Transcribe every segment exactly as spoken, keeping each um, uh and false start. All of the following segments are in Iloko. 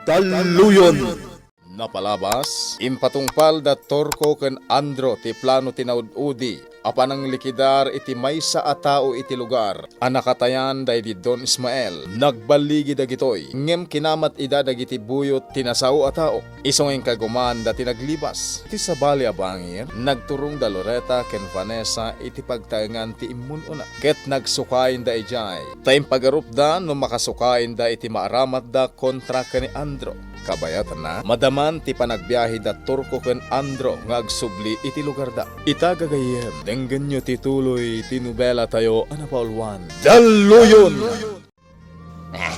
Talluyon. Napalabas, impatungpal da Turco ken Andro ti plano ti naud-udi a pananglikidar iti maysa a tao iti lugar a nakatayan daydi Don Ismael. Nagballigi dagitoy, ngem kinamat ida dagiti buyot ti nasao a tao. Isu nga inkagumaanda ti naglibas. Iti sabali a bangir, nagturong da Loreta ken Vanessa iti pagtaengan ti immun-una, ket nagsukainda idiay. Ta impagarupda no makasukainda iti maaramatda kontra ken ni Andro. Kabayatanna, madaman ti panagbiahe da Turco ken Andro nga agsubli iti lugarda. Ita gagayyem, denggenyo ti tuloy ti nobelatayo a napauluan, Dalluyon!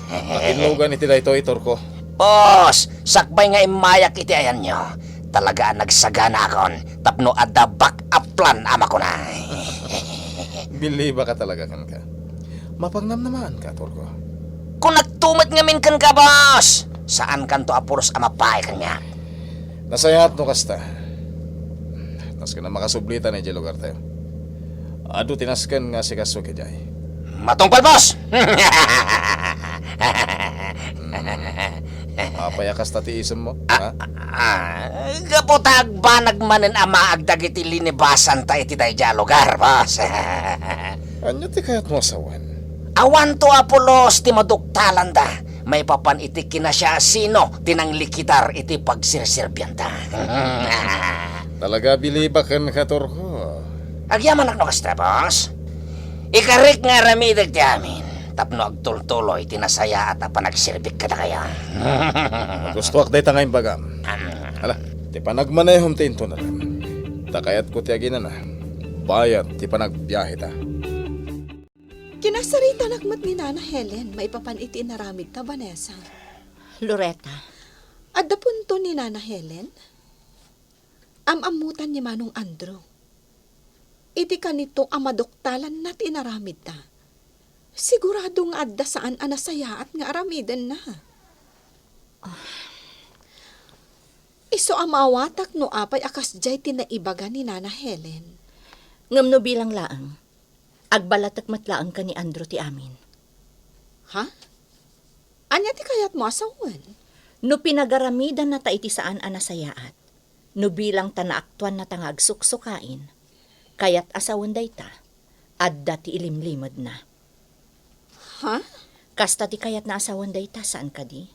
Nakinnugan iti daytoy, Turco. Boss, sakbay nga immayak iti ayanyo, talaga a nagsaganaakon tapno adda backup plan a makuna. Bilibaka talaga kenka. Mapangnamnamaanka, Turco. Kunakto met ngamin kenka, boss. Saankanto a pulos a mapaay kaniak. Nasayaat no kasta. Nasken a makasublitan idiay lugartayo. Adu ti nasken nga asikaso idiay. Matungpal, boss! Apay a kasta ti isemmo, ha? Ah, gapu ta agbanag manen a maag dagiti linibasanta iti daydiay a lugar, boss. Ania ti kayatmo a sawen? Awanto a pulos ti maduktalanda maipapan iti kinasiasino ti nanglikidar iti pagserserbianta. Talaga bilibak kenka, Turco. Agyamanak no kasta, boss. Ikarik nga aramidek ti amin tapno agtultuloy ti nasayaat a panagserbik kadakayo. Gustoak dayta nga imbagam. Ala, ti panagmanehom ti intonaram. Ta kayatko ti aginana, bayat ti panagbiaheta. Kinasaritanak met ni Nana Helen maipapan iti inaramidta, Vanessa. Loretta. Adda punto ni Nana Helen? Am-ammotan ni Manong Andrew. Iti kanito a maduktalanna ti inaramidta, sigurado nga adda saan a nasayaat nga aramidenna. Ah. Isu a maawatak no apay a kasdiay ti naibaga ni Nana Helen. Ngem no bilang laeng, agbalatek met laeng ken ni Andrew ti amin. Ha? Ania ti kayatmo a sawen? No pinagaramidanna ta iti saan a nasayaat, no bilang ta naaktuannata nga agsuksukain, kayat a sawen dayta, adda ti ilimlimedna. Ha? Kasta ti kayatna a sawen dayta, saan kadi?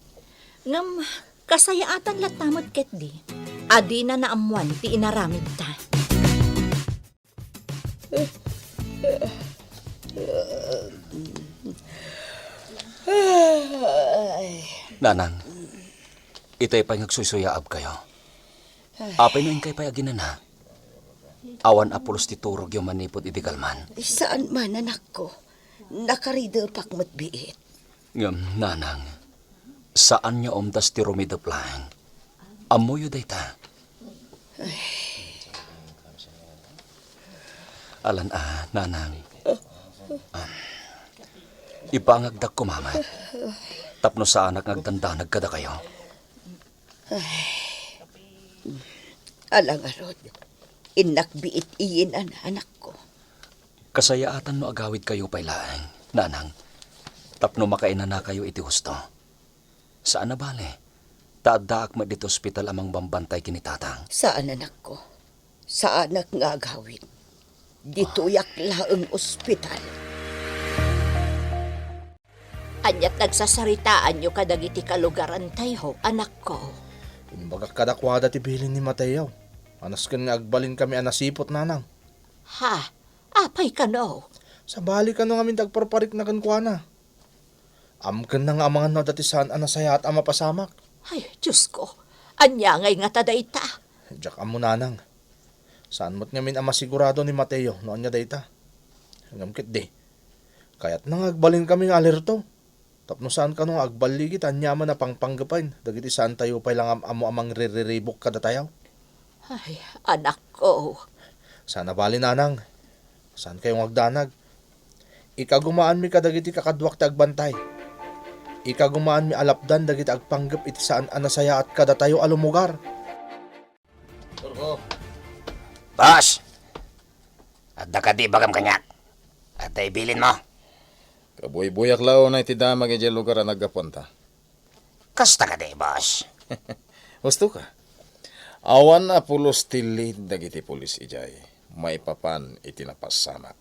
Ngem, kasayaatan latta met ketdi a dina naammoan ti inaramidta. Nanang, itay pay nga agsuysuyaabkayo. Apay no inkay pay aginana? Awan a pulos ti turogyo manipud idi kalman. Saan man, anakko. Nakaridepak met biit. Ngem, nanang, saan nga umdas ti rumidep laeng. Ammoyo dayta. Alan a, nanang. Ibangagdak koma met tapno saanak nga agdandanag kadakayo. Ala ngarud, innak biit iyen, anakko. Kasayaatan no agawidkayo pay laeng, nanang, tapno makainanakayo iti husto. Saan a bale, ta addaak met ditoy ospital a mangbambantay ken ni tatang. Saan, anakko. Saanak nga agawid. Ditoyak laeng ospital. Ania't nagsasaritaanyo kadagiti kalugarantayho, anakko? Imbagak kadakuada ti bilin ni Mateo. Nasken nga agbalinkami a nasiput, nanang. Ha? Apay kano? Sabali kano ngamin ti agparparikna kenkuana. Amkenna nga amangan no adda ti saan a nasayaat a mapasamak. Ay, Diosko, ania ngay ngata dayta? Diak ammo, nanang. Saan met ngamin a masigurado ni Mateo no ania dayta. Ngem ketdi, kayatna nga agbalinkami nga alerto. Tapno saan kano nga agballigi ta aniaman a pangpanggepen dagiti saantayo pay la nga am-ammo a mangririribuk kadatayo. Ay, anakko. Saan a bali, nanang. Saankayo nga agdanag. Ikagumaanmi kadagiti kakaduak ti agbantay. Ikagumaanmi a lapdan dagiti agpanggep iti saan a nasayaat kadatayo a lumugar. Turco. Boss! Adda kadi ibagam kaniak? Adda ibilinmo? Kabuybuyak la unay ti damag idiay lugar a naggapuanta. Kasta kadi, boss? Husto ka. Awan a pulos ti lead dagiti pulis idiay maipapan iti napasamak.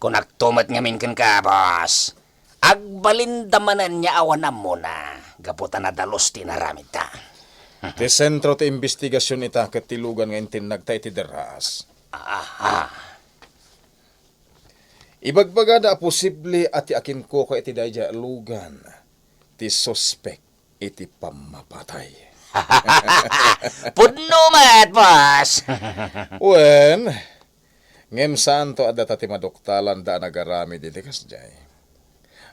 Kunakto met ngamin kenka, boss. Agbalinda manen nga awan ammona gapu ta nadalus ti inaramidta. Ti sentro ti imbestigasion ita ket ti lugan nga intinnagta iti derraas. Aha. Ibagbagada a posible a ti akinkukua iti daydiay a lugan ti suspek iti pammapatay. Pudno met, boss. Wen, ngem saanto a data ti maduktalanda a nagaramid iti kasdiay.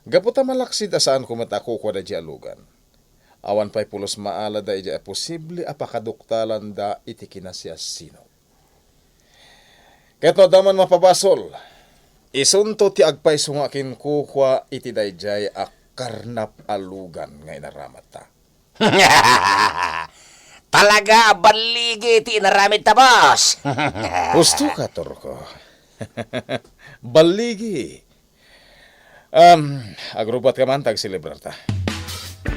Gapu ta malaksid a saanko met a kukua daydiay a lugan. Awan pay pulos maalada idiay a posible a pakaduktalanda iti kinasiasino. Ket no adda man mapabasol, isunto ti agpayso nga akinkukua iti daydiay a karnap a lugan nga inaramadta. Talaga a balligi ti inaramidta, boss. Husto ka, Turko. Balligi. Um, agrubbat ka man, ta agselebrarta.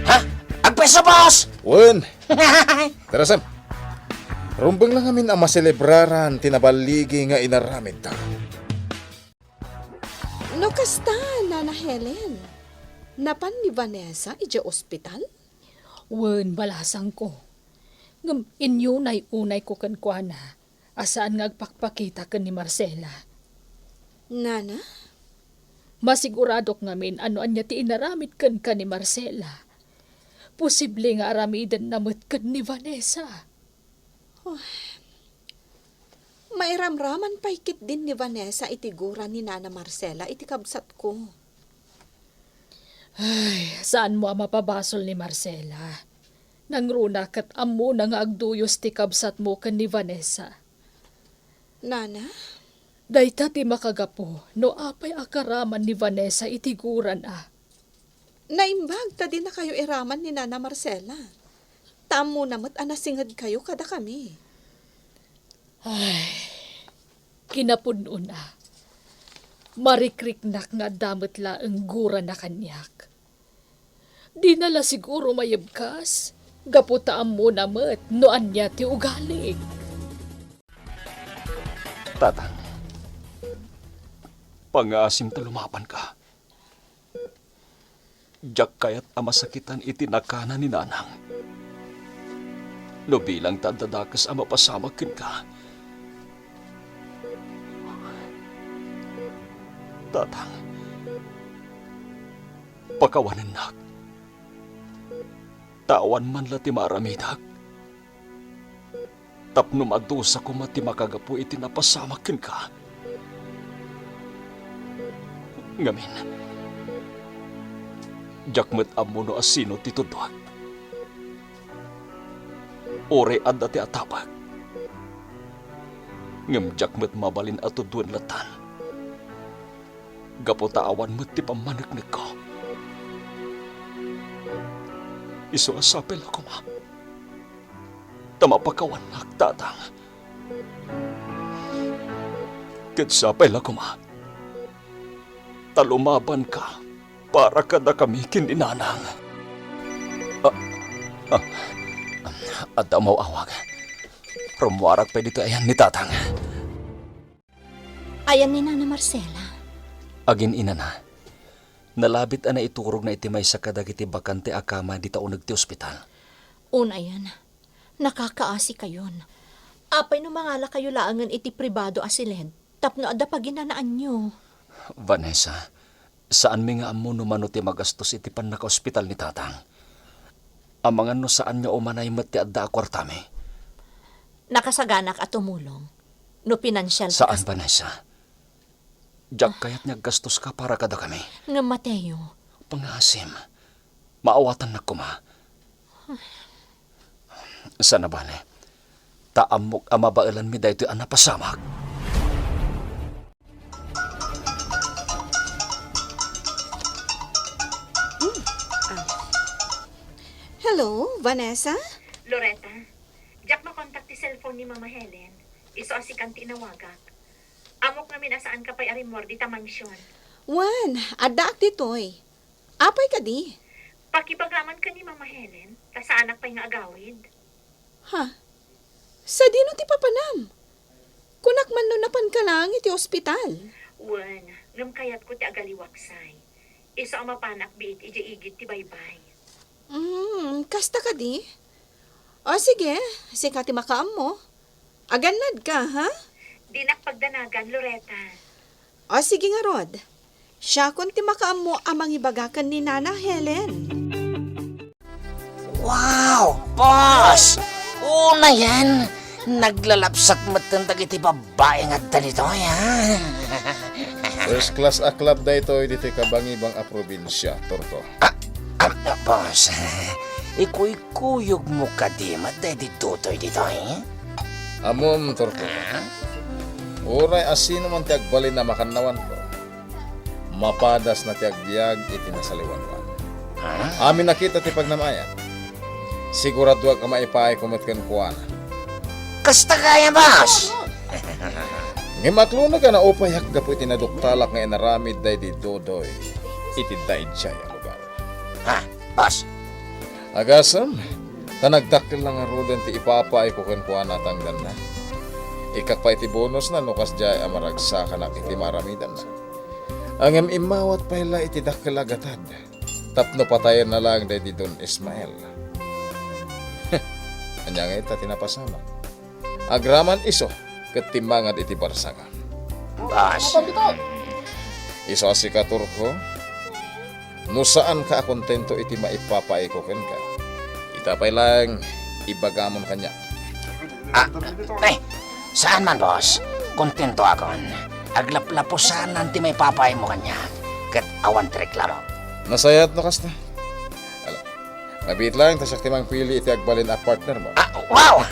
Ha? Agpayso, boss? Wen. Tara, Sam. Rumbeng lang amin a maselebraran ti naballigi nga inaramidta. No kasta, Nana Helen, napan ni Vanessa idiay ospital? Wen, balasangko. Ngem inyunay-unayko kenkuana a saan nga agpakpakita ken ni Marcela. Nana? Masiguradok ngamin a no ania ti inaramid kenka ni Marcela, posible nga aramidenna met ken ni Vanessa. Oh. Mairamraman pay ketdin ni Vanessa iti gura ni Nana Marcela iti kabsatko. Ay, saanmo a mapabasol ni Marcela. Nangruna ket ammona nga agduyos ti kabsatmo ken ni Vanessa. Nana? Dayta ti makagapu no apay a karaman ni Vanessa iti gurana. Naimbag ta dinakayo iraman ni Nana Marcela. Ta ammona met a nasingedkayo kadakami. Ay, kinapudnona. Marikriknak nga adda met laeng gurana kaniak. Dina la siguro mayebkas, gapu ta ammona met no ania ti ugalik. Tatang, pangaasim ta lumabanka. Diak kayat a masakitan iti nakana ni Nanang. No bilang ta adda dakes a mapasamak kenka. Tatang, pakawanennak. Ta awan man la ti maaramidek. Tapno madusa koma ti makagapu iti napasamak kenka. Ngamin, diak met ammo no asino ti tudduak. Uray adda ti atabek, ngem diak met mabalin a tuduen lattan, gapu ta awan met ti pammaneknekko. Isu a sapay la koma ta mapakawannak, Tatang. Ket sapay la koma ta lumabanka para kadakami ken ni Nanang. Ah, ah, adda umaw-awag. Rummuarak pay ditoy ayan ni Tatang. Ayan ni Nana Marcela. Agin-inana, nalabit a naiturogna iti maysa kadagiti bakante a kama dita uneg ti ospital. Unayen, nakakaasikayon. Apay no mangalakayo laengen iti pribado a siled tapno adda paginanaanyo? Vanessa, saanmi nga ammo no mano ti magastos iti pannakaospital ni Tatang. Amangan no saan nga umanay met ti adda a kuartami. Nakasaganak a tumulong no pinansial ti Saan, kas- Vanessa. Diak kayat nga aggastoska para kadakami. Ngem, Mateo. Pangaasim, maawatannak koma. Saan a bale, ta ammok a mabaelanmi daytoy a napasamak. Hmm. Ah. Hello, Vanessa? Loretta, diak makontak ti cellphone ni Mama Helen. Isu a sikan ti inawagak. Ammok ngamin a saanka pay a rimmuar dita mansion. Wen, addaak ditoy. Apay kadi? Pakibagam man ken ni Mama Helen, ta saanak pay nga agawid. Ha? Sadino ti papanam? Kunak man no napanka laeng iti ospital. Wen, ngem kayatko ti agaliwaksay. Isu a mapanak biit idiay igid ti baybay. Hmm, kasta kadi? O sige, sika ti makaammo. Agannadka, ha? Dinak pagdanagan, Loretta. O sige ngarud. Siakon ti makaammo a mangibaga ken ni Nana Helen. Wow, boss! Unayen, naglalapsat metten dagiti babai nga adda ditoy, ha? First class a club daytoy ditoy kabangibang a probinsia, Torko. Ah, ah, ah, boss, ikuykuyogmo kadi met daydi Dodoy ditoy? Ammom, Torko. Ah? Uray a sino man ti agbalin a makannawanko, mapadasna ti agbiag iti nasaliwanwan. Ah? Amin a kita ti pagnam-ayat. Siguraduak a maipaayko met kenkuana. Kasta gayam, boss! Ngem akloneg a naupayak gapu iti naduktalak nga inaramid daydi Dodoy iti daydiay a lugar. Ha, boss? Agasem, ta nagdakkel la ngaruden ti ipapaayko kenkuana a tangdanna. Ikkak pay ti bonusna no kasdiay a maragsakanak iti maaramidanna. Ngem immawat pay la iti dakkel a gatad tapno patayenna laeng daydi Don Ismael. Ania nga ita ti napasamak? Agraman isu ket timmangad iti barsakan. Boss. Isu a sika, Torko, no saanka a kontento iti maipapaayko kenka, ita pay laeng, ibagamon kaniak. Ah, eh, saan man, boss. Kontentoakon. Aglaplapusanan ti maipapaaymo kaniak, ket awan ti reklamo. Nasayaat no kasta. Ala, mabiit laeng ta siak ti mangpili iti agbalin a partnermo. Ah, wow!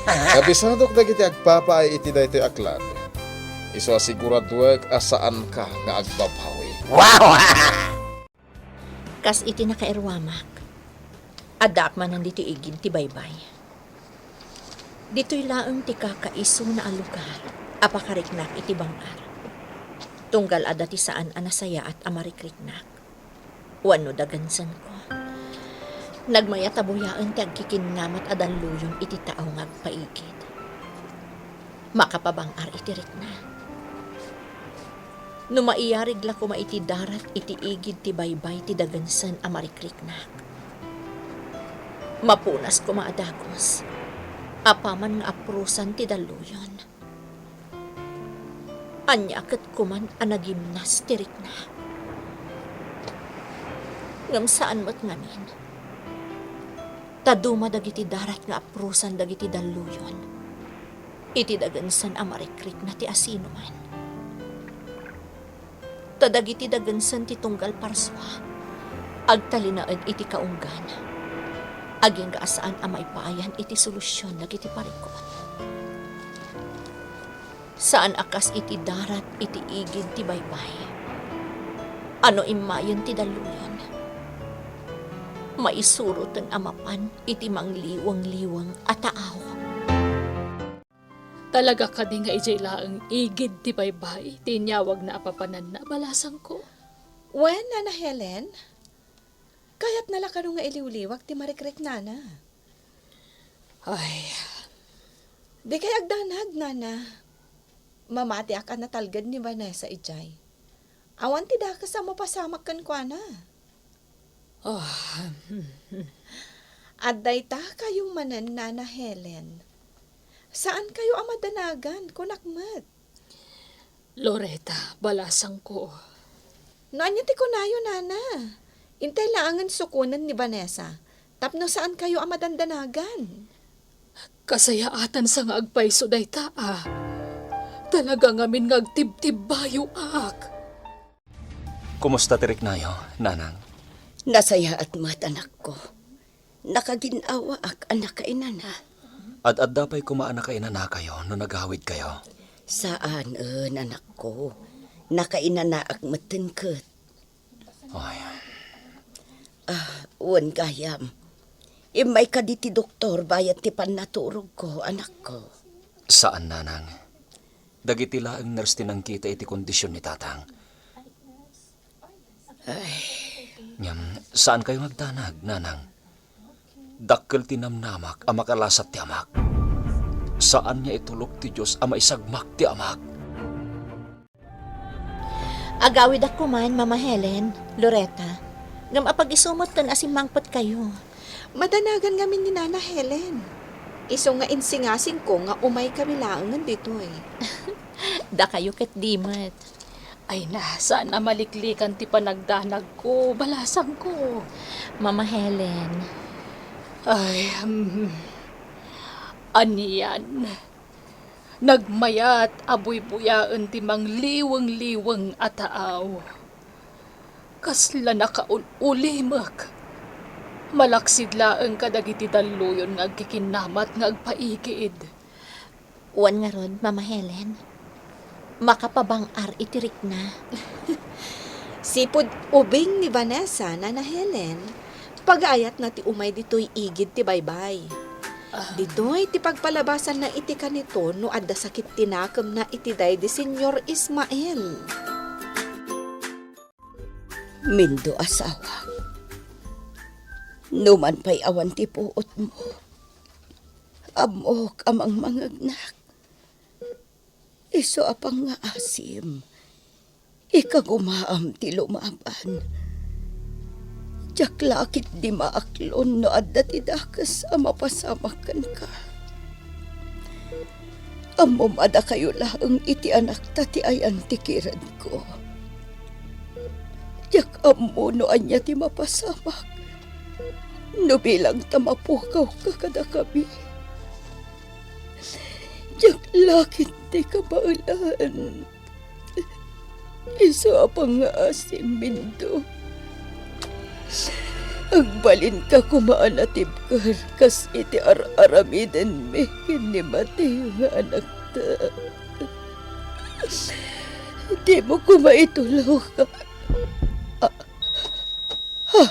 Kabisadok dagiti agpapaay iti daytoy a club. Isu a siguraduek a saanka nga agbabawi. Wow! Kas iti nakairwamak, addaak manen ditoy igid ti baybay. Ditoy laeng ti kakaisuna a lugar a pakariknak iti bang-ar. Tunggal adda ti saan a nasayaat a marikriknak. Wenno dagensenko. Nagmayat a buyaen ti agkikinnamat a dalluyon iti tao nga agpaigid. Makapabang-ar iti rikna. No maiyarig la koma iti darat iti igid ti baybay ti dagensen a marikriknak, mapunas koma a dagus, apaman nga aprusan ti dalluyon. Ania ket koman a nagimnas ti rikna? Ngem saan met ngamin. Ta duma dagiti darat nga aprusan dagiti dalluyon iti dagensen a marikrikna ti asinoman. Ta dagiti dagensen ti tunggal parsua, agtalinaed iti kaunggan, agingga a saan a maipayan iti solusion dagiti parikut. Saan a kas iti darat iti igid ti baybay. A no immayen ti dalluyon, maisuroten a mapan iti mangliweng-liweng a taaw. Talaga kadi nga idiay laeng igid ti baybay ti inyawagna a papananna a balasangko? Wen, Nana Helen, kayatna la kano nga iliwliwak ti marikriknana? Ay. Dikay agdanag, Nana. Mamatiak a natalged ni Vanessa idiay. Awan ti dakes a mapasamak kenkuana. Ah. Adda ita kayo manen, Nana Helen. Saan kayo a madanagan, kunak met. Loretta, balasangko. No ania ti kunayo, Nana? Intay laengen sukonen ni Vanessa tapno saan kayo a madandanagan. Kasayaatan sa nga agpayso dayta, a. Talaga ngamin nga agtibtibbayoak. Kumusta ti riknayo, Nanang? Nasayaat met, anakko. Nakagin-awaak a nakainana. Ad-adda pay koma a nakainanakayo no nagawidkayo? Saanen, anakko. Nakainanaak metten ket. Ay. Ah, wen gayam. Immay kadi ti doktor bayat ti pannaturogko, anakko? Saan, Nanang. Dagiti laeng nurse ti nangkita iti kondision ni Tatang. Ay. Ngem saankayo nga agdanag, Nanang. Dakkel ti namnamak a makalasat ti amak. Saan nga itulok ti Dios a maisagmak ti amak. Agawidak koman, Mama Helen, Loretta, ngem apag-isu met ken a simmangpetkayo. Madanagan ngamin ni Nana Helen. Isu nga insingasingko nga umaykami laengen ditoy. Dakayo ket di met. Ay na, saan a maliklikan ti panagdanagko, balasangko. Mama Helen. Ay, hmm. Anian. Nagmayat a buybuyaen ti mangliweng-liweng a taaw. Kasla nakaul-ulimek. Malaksid laeng kadagiti dalluyon nga agkikinnamat nga agpaigid. Wen ngarud, Mama Helen, makapabang-ar iti rikna. Sipud ubing ni Vanessa, Nana Helen, pagaayatna ti umay ditoy igid ti baybay. Ah. Ditoy ti pagpalabasanna iti kanito no adda sakit ti nakemna iti daydi Señor Ismael. Mindo, asawak, numan pay awan ti puotmo, ammok a mangmangegnak. Isu a pangngaasim, ikagumaam ti lumaban. Diak la ketdi maaklon no adda ti dakes a mapasamak kenka. Ammom a dakayo laeng iti anakta ti ayan ti kiredko. Diak ammo no ania ti mapasamak no bilang ta mapukawka kadakami. Diak la ketdi kabaelan. Isu a pangngaasim, Mindo. Agbalinka koma a natibker kas iti ar-aramidenmi ken ni Mateo nga anakta. Dimo koma itulok. Ah, ah,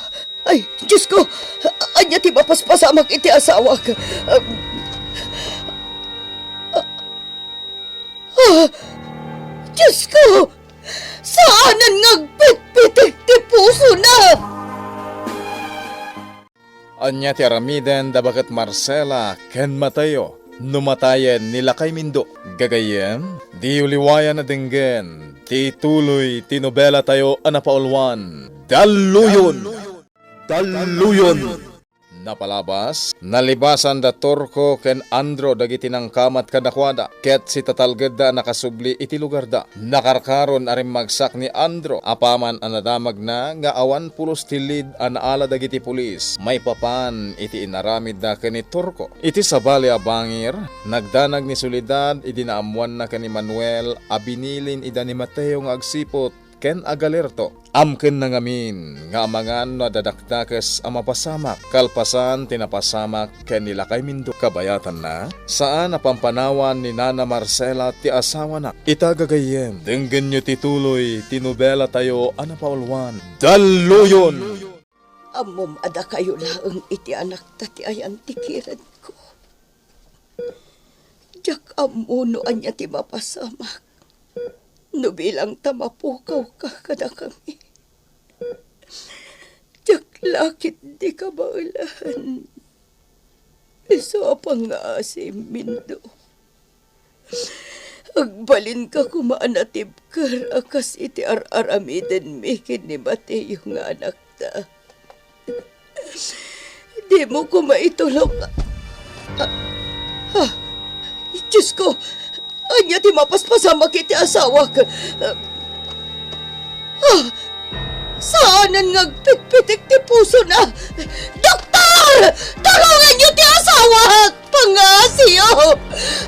ay, Diosko! Ania ti mapaspasamak iti asawak? Ah, ah, Diosko! Saanen nga agpitpitik ti pusona! Ania ti aramiden da baket Marcela ken Mateo no matayen ni lakay Mindo? Gagayyem, diyo liwayan a denggen ti ituloy ti nobelatayo a napauluan, Dalluyon! Dalluyon! Napalabas, nalibasan da Turco ken Andro dagiti nangkamat kadakuada, ket sitatalgedda a nakasubli iti lugarda. Nakarkaron a rimmagsak ni Andro apaman a nadamagna nga awan pulos ti lead a naala dagiti pulis maipapan iti inaramidda ken ni Turco. Iti sabali a bangir, nagdanag ni Soledad idi naammoanna ken ni Manuel a binilin ida ni Mateo nga agsiput ken agalerto. Amkenna ngamin nga amangan no adda dakdakes a mapasamak kalpasan ti napasamak ken ni lakay Mindo. Kabayatanna, saan a pampanawan ni Nana Marcela ti asawana. Ita gagayyem, denggenyo ti tuloy ti nobelatayo a napauluan, Dalluyon! Ammom a dakayo laeng iti anakta ti ayan ti kiredko. Diak ammo no ania ti mapasamak no bilang ta mapukawka kadakami. Diak la ketdi kabaelan. Isu a pangngaasim, Mindo. Agbalinka koma a natibker a kas iti ar-aramidenmi ken ni Mateo nga anakta. Dimo koma itulok. Ah, ah, Diosko, ania ti mapaspasamak iti asawak? Ah, saanen nga agpitpitik ti pusona. Doktor! Tulonganyo ti asawak! Pangngaasim!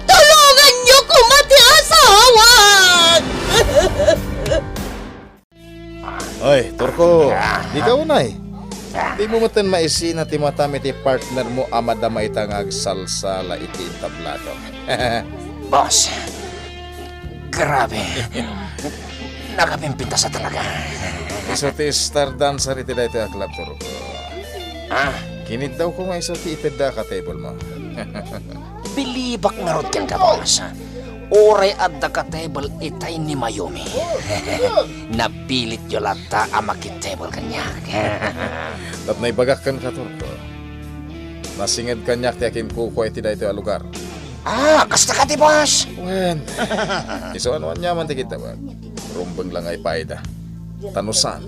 Tulonganyo koma ti asawak! Ay, Turco, dika unay. Dimo metten maisina ti matam iti partner mo a madama ita nga agsalsala iti entablado. Boss, grabe. Nakapimpintas a talaga. Isu ti star dancer iti daytoy a club, Turco. Ah? Kiniddawko nga isu ti iteddaka table mo. Bilibak ngarud kenka, boss. Uray adda ka table itay ni Mayumi. Napilityo latta a makitable kaniak. Tapno ibagak kenka, Turko, nasinged kaniak ti akinkukua iti daytoy a lugar. Ah, kasta kadi, boss? Wen, isu a no aniaman ti kintabag, rumbeng la nga ipaayda. Ta no saan,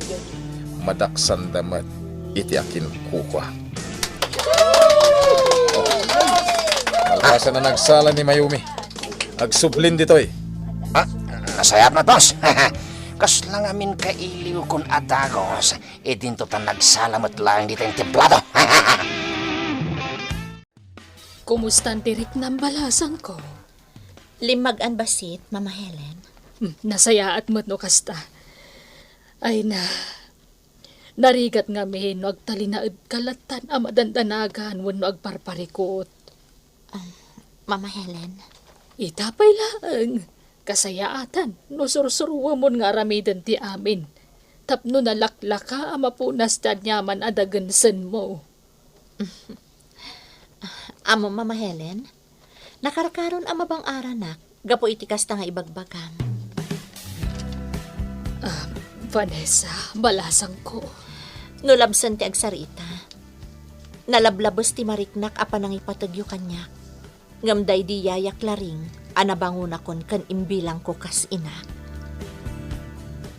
madaksanda met iti akinkukua. Malpasen a nagsala ni Mayumi, agsublin ditoy. Ah, nasayaat met, boss. Kasla ngamin kailiwkon a dagus, idinto ta nagsala met laeng ditoy ti emplado. Kumustan ti riknam, balasangko? Limmagan bassit, Mama Helen. Hmm, nasayaat met no kasta. Ay na, narigat ngamin no agtalinaedka lattan a madandanagan wenno agparparikut. Um, Mama Helen? Ita pay laeng, kasayaatan no sursuruemon nga aramiden ti amin tapno nalaklaka a mapunas ti aniaman a dagensenmo. Ammom, Mama Helen, nakarkaron a mabang-aranak gapu iti kasta nga ibagbagam. Ah, Vanessa, balasangko. No labsen ti agsarita, nalablabes ti mariknak a panangipategyo kaniak. Ngem daydi yaya Claring a nabangonakon ken imbilangko kas inak.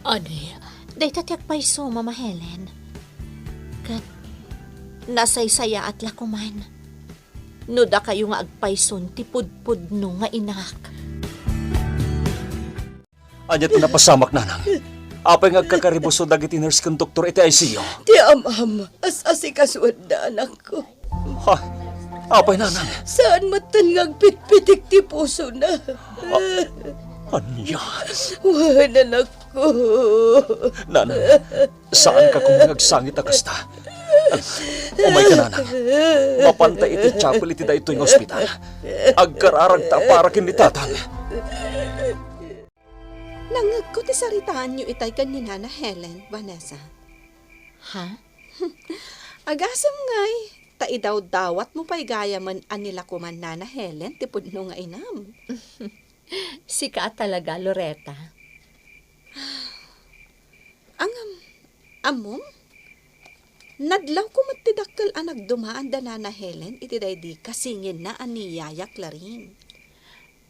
Ania? Dayta ti agpayso, Mama Helen. Ket nasaysayaat la koman no dakayo nga agpayson ti pudpudno nga inak. Ania ti napasamak, nanang? Apay nga agkakaribuso dagiti nurse ken doktor iti I C U? Ti amam, as-asikasuenna, anakko. Ha? Apay, nanang? Saan metten nga agpitpitik ti pusona. A-, ania? Wen, anakko. Nanang, saanka koma nga agsangit a kasta. Umayka, nanang. Mapanta iti chapel iti daytoy nga ospital. Agkararagta a para ken ni tatang. Nangngegko ti saritaanyo itay ken ni Nana Helen, Vanessa. Ha? Agasem ngay, ta idawdawatmo pay gayamen a ni la koman Nana Helen ti pudno nga inam. Sika a talaga, Loretta. Ngem, ammom? Nadlawko met ti dakkel a nagdumaan da Nana Helen iti daydi kasinginna a ni Yaya Clarin.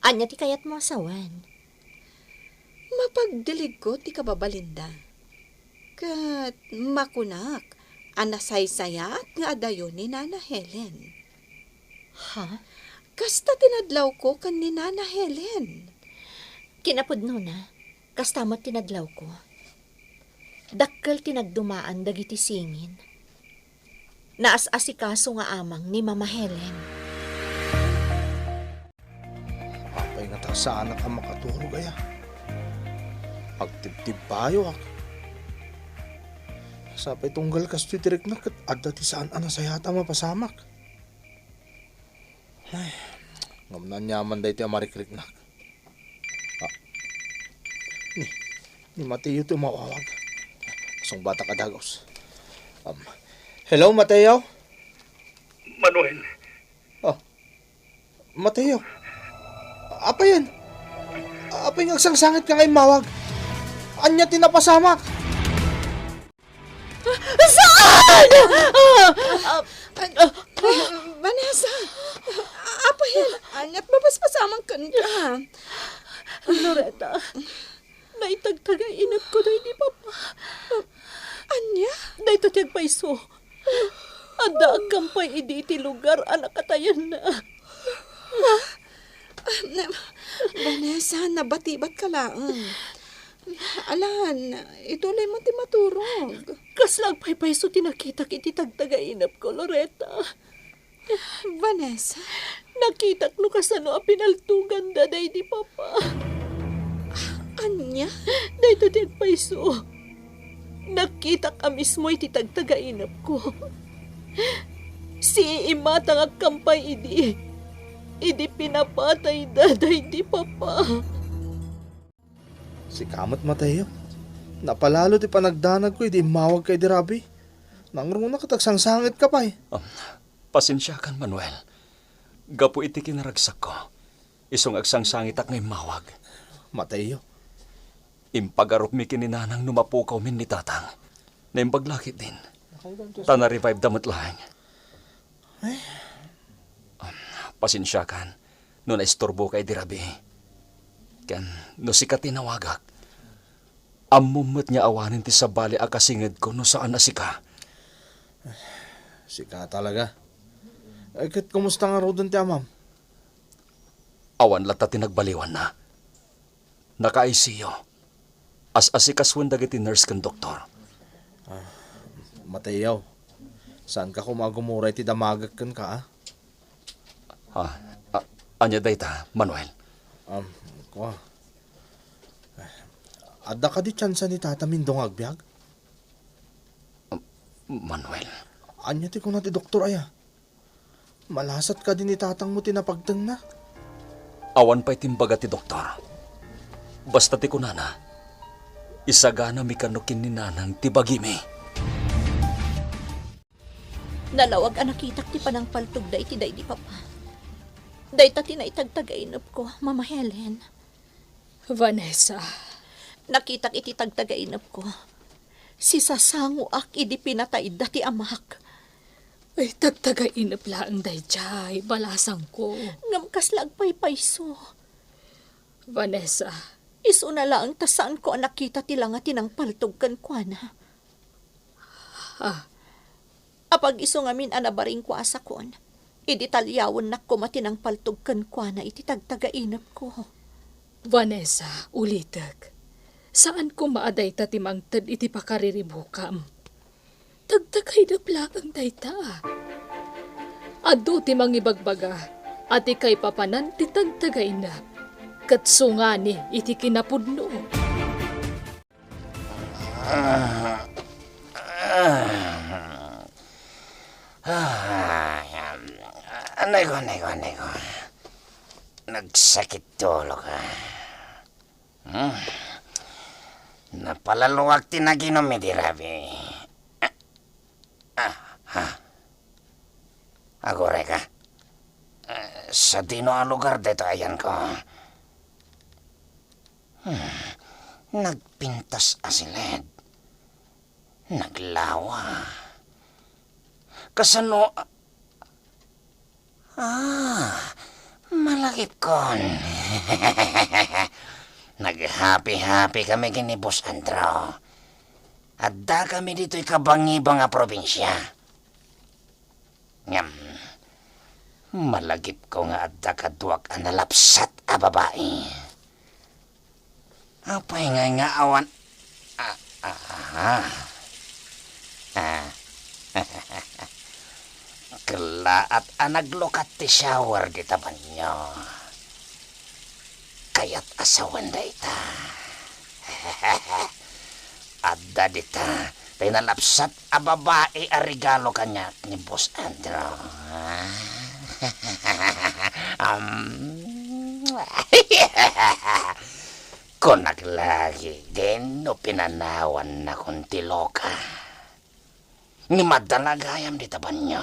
Ania ti kayatmo a sawen? Mapagdiligko ti kababalinda. Ket makunak a nasaysayaat nga adayo ni Nana Helen. Ha? Kasta ti nadlawko ken ni Nana Helen. Kinapudnona, kasta met ti nadlawko. Dakkel ti nagdumaan dagiti singin. Naas-asikaso nga amang ni Mama Helen. Apay ngata saanak a makaturog aya? Agtibtibbayoak. Sapay tunggal kastoy ti riknak ket adda ti saan a nasayaat a mapasamak. Ay, ngem aniaman daytoy a marikriknak. Ah, ni, ni Mateo ti umawawag. Sungbatak a dagus. Um, hello, Mateo? Manuel. Oh, Mateo. Apayen? Apay nga agsangsangitka nga immawag? Ania ti napasamak? Saan? Ah, ah, ah, Vanessa! Apayen? Ania't mapaspasamak kenka? Loretta, naitagtagay inepko daydi Papa. Ania? Dayta ti agpayso. Adda agkampay idi iti lugar a nakatayanna. Ah, Vanessa, nabatibatka laeng. Alan, ituloy mo ti maturog. Kasla agpaypayso ti nakitak iti tagtagainepko, Loretta. Vanessa? Nakitak no kasano a pinaltoganda daydi Papa. Ania? Dayta ti agpayso. Nakitak a mismo iti tagtagainepko. Siimatang agkampay idi, idi pinapatayda daydi Papa. Sika met, Mateo. Napalalo ti panagdanagko idi immawagka idi rabii. Nangruna ket agsangsangitka pay. Um, pasensiakan, Manuel. Gapu iti kinaragsakko, Isu nga agsangsangitak nga immawag. Matayyo. Impagarupmi ken ni Nanang no mapukawmin ni Tatang. Naimbag la ketdin. Ta na-revive da met laeng. Ay. Um, pasensiakan no naisturboka idi rabii. Ken no sika ti nawagak, ammom met nga awanen ti sabali a kasingedko no saan a sika. Sika talaga. Ay, ket kumusta ngaruden ti amam? Awan latta ti nagbaliwanna. Naka-I C U. As-asikasuen dagiti nurse ken doktor. Ah, Mateo, saanka koma a gumura iti damagek kenka, a? Ah, ah, ania dayta, Manuel? Um, kua. Adda kadi tiansa ni Tata Mindo nga agbiag? Um, Manuel. Ania ti kuna ti doktor aya? Malasat kadi ni tatangmo ti napagtengna? Awan pay ti imbaga ti doktor. Basta ti kunana, isaganami kano ken ni Nanang ti bagimi. Nalawag a nakitak ti panangpaltogda iti daydi Papa. Dayta ti naitagtagainepko, Mama Helen. Vanessa. Nakitak iti tagtagainepko. Sisasangoak idi pinatayda ti amak. Ay, tagtagainep laeng daydiay, balasangko. Ngem kasla agpaypayso. Vanessa. Isuna laeng ta saanko a nakita ti langa ti nangpaltog kenkuana. Ah. Apag-isu ngamin a nabaringko a sakon, idi talyawennak koma ti nangpaltog kenkuana iti tagtagainepko. Vanessa, ulitek. Saan koma a dayta ti mangted iti pakariribukam. Tagtagainep laeng dayta. Adu ti mangibagbaga a ti kaipapanan ti tagtagainep ket sungani iti kinapudno. Ah, ah, ah, anay ko, anay ko, anay ko. Nagsakit ti ulok, ah. Hmm. Napalaluak ti naginom idi rabii. Ah, ah, ha? Aguray ka? Eh, sadino a lugar daytoy ayanko? Hmm, nagpintas a siled. Naglawa. Kasano a-, ah, malagipkon. Naghapi-hapi kami ken ni Boss Andrew. Adda kami ditoy kabangibang a probinsia. Ngem, malagipko nga adda kaduak a nalapsat a babai. Apay ngay nga awan, ah, ah, ah. Ah. Kellaat a naglukat ti shower dita banio. Kayat a sawen dayta. Adda dita ti nalapsat a babai a regalo kaniak ni Boss Andrew. Am. Kunak lagi, din no pinanawannakon ti loka. Ngem adda la gayam dita banio.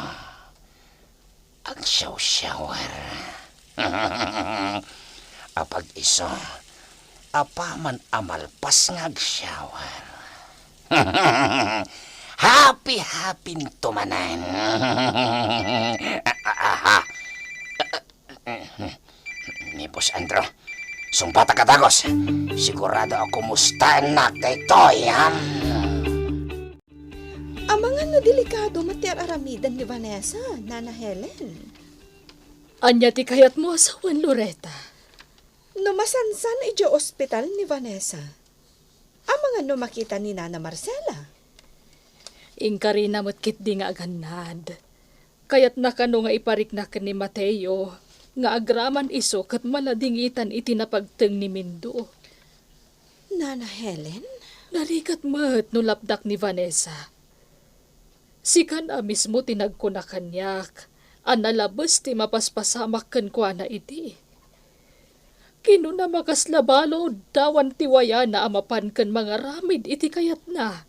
Agsiawsiawar. Apag-isu, apaman a malpas nga agsiawar. Happy-happy to manen. Ni Boss Andrew, sungbatak a dagus. Sigurado a kumustaennak daytoy, ha? Amangan no delikado met ti ar-aramiden ni Vanessa, Nana Helen. Ania ti kayatmo a sawen, Loretta? No masansan idiay ospital ni Vanessa, amangan no makita ni Nana Marcela? Inkarina met ketdi nga agannad. Kayatna kano nga iparikna ken ni Mateo nga agraman isu ket maladingitan iti napagteng ni Mindo. Nana Helen? Narigat met no lapdak ni Vanessa. Sikan a mismo ti nagkuna kaniak a nalabes ti mapaspasamak kenkuana idi. Kinunam a kasla balud awan ti wayana a mapan ken mangaramid iti kayatna.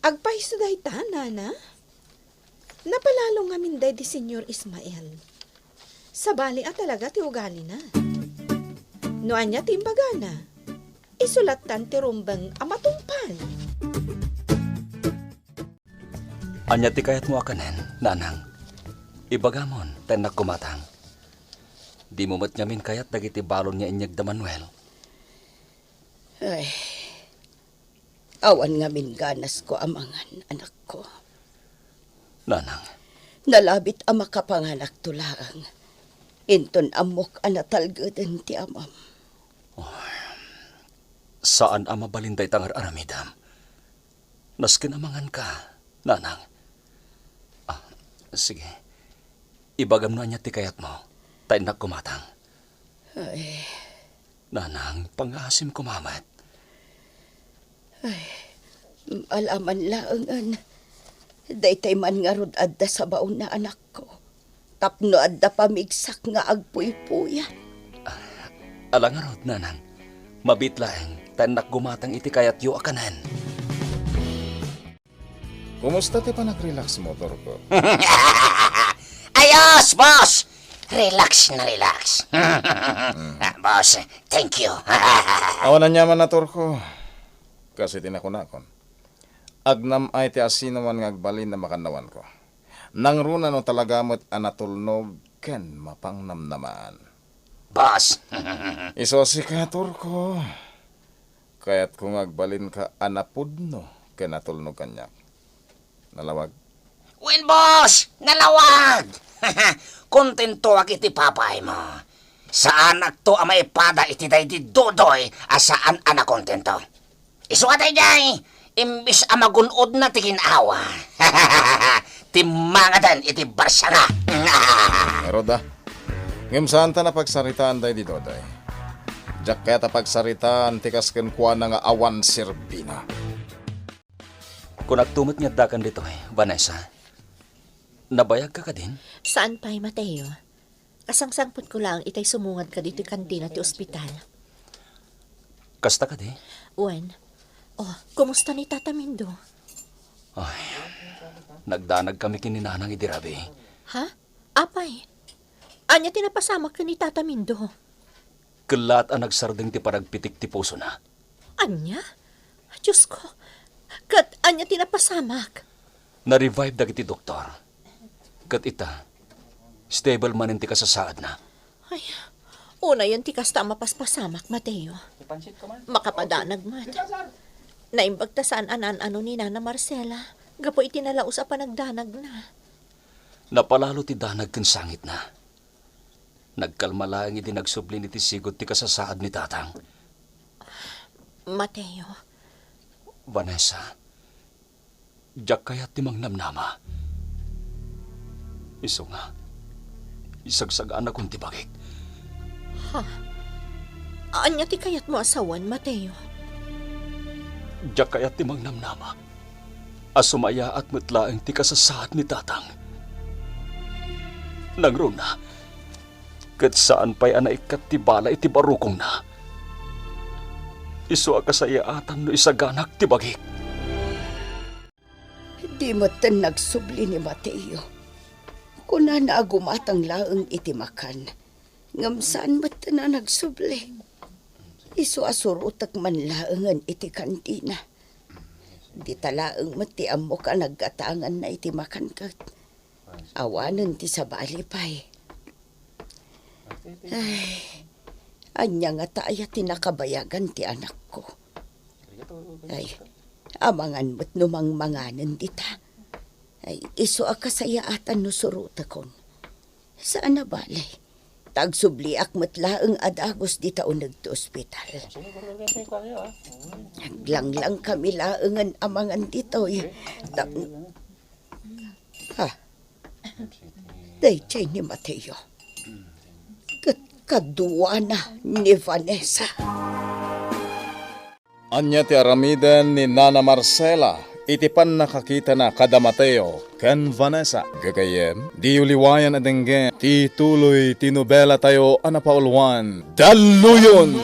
Agpayso dayta, Nana? Napalalo ngamin daydi Señor Ismael. Sabali a talaga ti ugalina. No ania ti imbagana, isu lattan ti rumbeng a matungpal. Ania ti kayatmo a kanen, nanang? Ibagamon, ta innak gumatang. Dimo met ngamin kayat dagiti balon nga inyeg da Manuel? Ay, awan ngamin ganasko a mangan, anakko. Nanang. Nalabit a makapanganakto laeng. Inton ammok a natalgeden ti amam. Oh, saan a mabalin dayta nga ar-aramidem. Nasken a manganka, nanang. Ah, sige. Ibagam no ania ti kayatmo, ta innak gumatang. Ay. Nanang, pangngaasim koma met. Ay, alaman laengen. Daytoy man ngarud adda sabaonna, anakko. Tapno adda pamigsak nga agpuypuyan. Ah, ala ngarud, nanang. Mabiit laeng, ta innak gumatang iti kayatyo a kanen. Kumusta ti panagrelax mo, Turko? Ayos, boss! Relax na relax. Ah, boss, thank you. Awan aniaman a, Turko. Kas iti nakunakon, agnam-ay ti asinoman nga agbalin a makannawanko. Nangruna no talaga met a natulnog ken mapangnamnamaan. Boss. Isu a sika, Turko. Kayatko nga agbalinka a napudno ken natulnog kaniak. Nalawag? Wen, boss! Nalawag! Kontentoak iti papaymo. Saanakto a maipada iti daydi Dodoy a saan a nakontento. Isu a daydiay, imbes a magun-odna ti gin-awa, timmangaden iti barsanga. Ngarud, a. Ngem saanta a pagsaritaan daydi Dodoy. Diak kayat a pagsaritaan ti kas kenkuana nga awan serbina. Kunakto met nga addakan ditoy, Vanessa. Nabayagka kadin? Saan pay, Mateo. Kasangsangpetko laeng itay sumungad kaditoy kantina ti ospital. Kasta kadi? Wen. Oh, kumusta ni Tata Mindo? Ay, nagdanag kami ken ni Nanang idi rabii. Ha? Apay, ania ti napasamak ken ni Tata Mindo? Kellaat a nagsardeng ti panagpitik ti pusona. Ania? Diosko, ket ania ti napasamak? Na-revive dagiti doktor. Ket ita, stable manen ti kasasaadna. Ay, unayen ti kasta a mapaspasamak, Mateo. Makapadanag met. Naimbag ta saan a naan-ano ni Nana Marcela gapu iti nalaus a panagdanagna. Napalalo ti danag ken sangitna. Nagkalma laeng idi nagsublin iti sigud ti kasasaad ni Tatang. Mateo. Vanessa, diak kayat ti mangnamnama. Isu nga, isagsaganakon ti bagik. Ha? Ania ti kayatmo a sawen, Mateo? Diak kayat ti mangnamnama a sumayaat met laeng ti kasasaad ni Tatang. Nangruna, ket saan pay a naikkat ti bala iti barukongna. Isu a kasayaatan no isaganak ti bagik. Di metten nagsubli ni Mateo. Kunana a gumatang laeng iti makan. Ngem saan metten a nagsubli. Isu a surotek man laengen iti kantina. Dita laeng met ti ammok a naggatanganna iti makan ket awanen ti sabali pay. Ay, ania ngata aya ti nakabayagan ti anakko? Ay, amangan met no mangmanganen dita. Ay, isu a kasayaatan no surotekon. Saan a bale. Ta agsubliak met laeng a dagus dita uneg ti ospital. Aglanglang kami laengen amangan ditoy. Ta-, ha? Daydiay ni Mateo. Ket kaduana ni Vanessa. Ania ti aramiden ni Nana Marcela iti pannakakitana kada Mateo ken Vanessa? Gagayyem, diyo liwayan a denggen ti tuloy ti nobelatayo a napauluan, Dalluyon!